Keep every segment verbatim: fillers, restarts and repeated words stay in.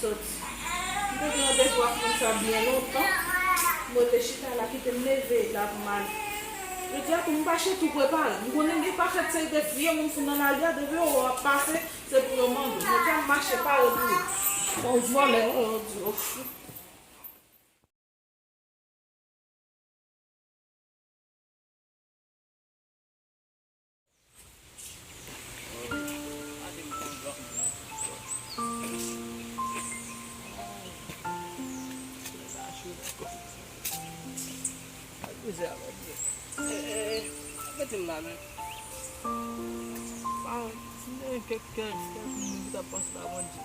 Sòti. M te gen randevou ak moun sa byen lontan. Mwen te chita la, kite m leve la pou m ale. Jodi a tou, m pa chita tou prepare. M konnen gen pakèt seri de vye moun fou nan lari a, depi yo wè w ap pase, se pou yo mande w. Jodi a, m mache pare pou yo. Bon, vòlè, oh, oh, oh. Mete m la menm. Ah, si m te gen kèk, kèk, kèk moun ki t ap pase la, Bondye.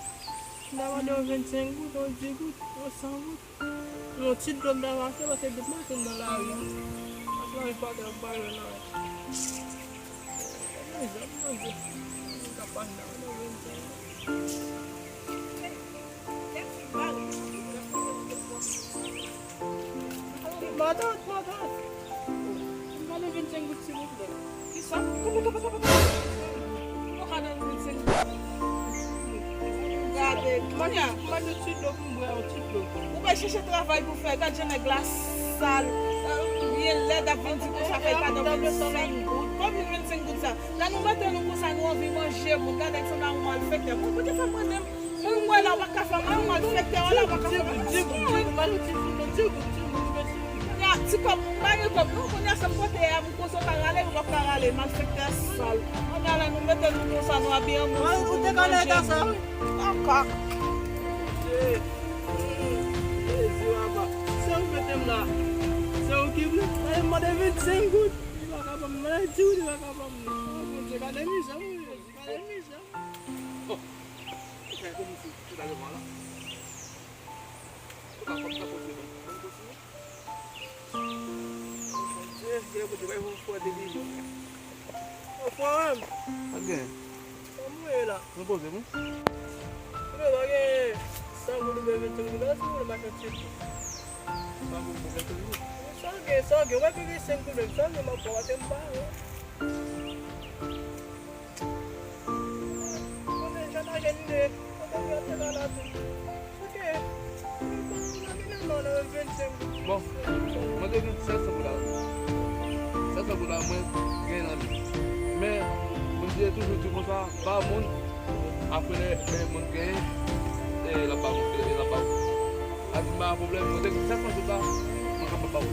M ta mande yon vennsenk goud, yon dis goud, yon san goud. Yon ti dlo m ta mache, paske depi maten m nan lari a. Paske yon fwa ke m pa jwenn anyen. Mezanmi, Bondye. Mwen ka pa nan, nan vennsenk. Matant, matant. M pa nan vennsenk goud, silvouplè. Kisa? Kanpe, kanpe, kanpe, kanpe. Ou pa ka nan vennsenk goud. Gade, manya, mande ti dlo pou m bwè, yon ti dlo. Ou bay chèche travay pou fè, gad jan nèg la sal, byen lèd, ap vin di konsa ke l pa nan vennsenk goud. Kòb vin vennsenk goud sa. Lè nou mete nou konsa, nou anvi manje, moun gade nèg sanble yon malfektè. Bon, kote fè mande m? Moun mwen la, w pa ka fè m yon malfektè, w la, w pa ka fè m. Kounye a, ti kòb, m pa gen kòb, non, kounye a, se m pote a, m koze w ka rale, ou p ap ka rale, malfektè sal. Kounye a, lè nou mete nou konsa, nou abiye an moun, ou te ka lè ta sa, wi. Makak. Jezi, papa. Se ou mete m la. Se ou ki vle. Mwen mande vennsenk goud. Li pa ka ban m. Mwen di w li pa ka ban m. Oh, Bondye, gade mizè, wi. Gade mizè. Bon. Sa e pou m sou, sou ta devan la. Ou ka fòk sa pote ban m. Ban m kontinye. Bondye, gen kote bay yon fò de li. Yon fò menm. Pa gen. Kòman w ye la? Nou poze, wi. Ou pa gen san goud oubyen vennsenk goud la, si w vle m achte yon ti. San goud oubyen vennsenk goud? Sa w gen, sa w gen. Ou pa gen vennsenk goud menm, sa w gen m ap ba w, paske m pa gen. Konnen jan n a jèn de, kote yo te la la tou. Ok. Bon, mwen te gen sèt san goud la. Sèt san goud la, mwen gen nan men. Men, Bondye toujou di konsa, ba moun, apre lè, lè moun genyen, e, l ap ba moun, e, l ap ba ou. Sa di m pa gen pwoblèm, mwen te gen sèt san goud la, mwen kapab ba ou.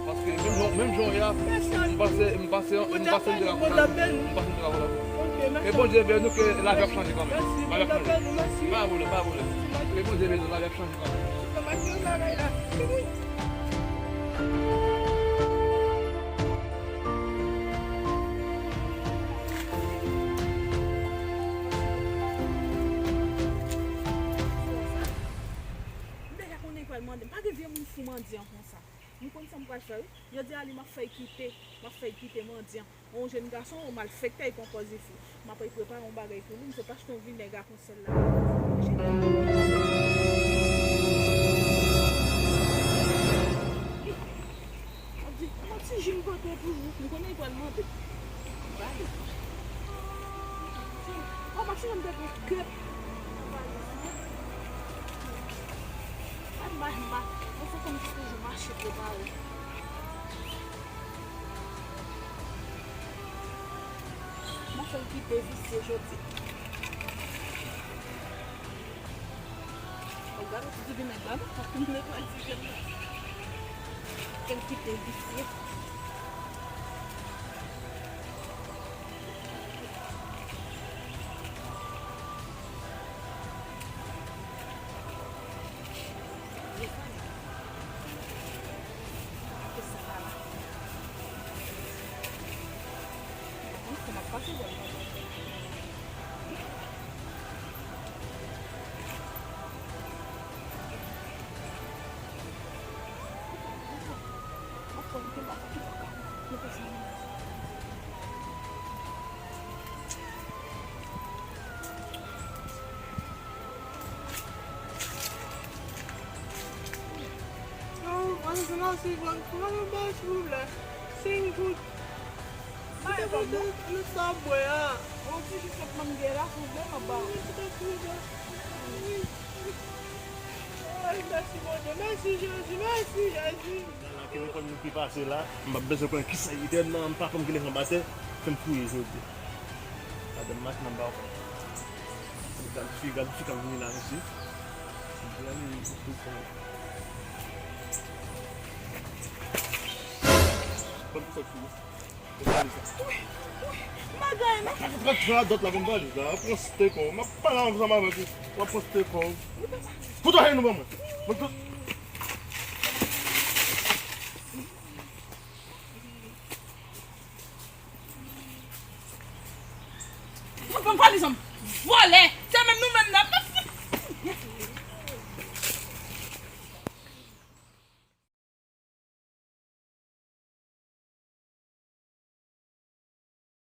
Paske menm jan, menm jan w ye a, m panse, m panse, m panse m te ka konn la. M panse m te ka konn la. E Bondye benni nou ke lavi ap chanje kanmenm. Lavi ap chanje. Pa gen pwoblèm, pa gen pwoblèm. E Bondye benni nou, lavi ap chanje kanmenm. M deja konnen l pral mande m. Pa gen vye moun fou mandyan konsa. M konn sa m pral fè, wi. Jodi a, li m ap fè l kite. M ap fè l kite mandyan. Yon jenn gason, yon malfektè, li pran pòz li fou. M ap prepare yon bagay pou li. M sot achte yon vinèg ak yon sèl la. M ap di, yon ti ji m pote pou ou. M konnen li pral mande. Gade. Oh, machin an te gen kèt. Gad machin, machin. Mwen se kòm si toujou mache prepare. Mwen fè l kite visye jodi. Ou gade ti vin nèg la, non? Mwen pral di vin la. Fè l kite visye. Mwen se nan sivòn, mwen se nan sivòn. Senk goud. Mwen te kontan nan sa bwè a. Yon ti jis sèlman m gen la, si w vle, m ap ba w. Ay, mèsi, Bondye. Mèsi, Jezi. Mèsi, Jezi. Nan, nan telefòn nou ki pase la, m p ap bezwen konnen kisa li te nan papa m ki leve anba tè, fè m fouye jodi. Madanm Mak nan ba w. Gad fi, gad fi k ap vini la, mesye. Gade li, li, li, li. Ban m fè fouye. Wi, wi, bagay, men. Pran, pran radòt la, ban m valiz la. Pran stekò. M ap pale ansanm avèk ou. W ap pran stekò. Fout anyen nou ban mwen. Mwen tout.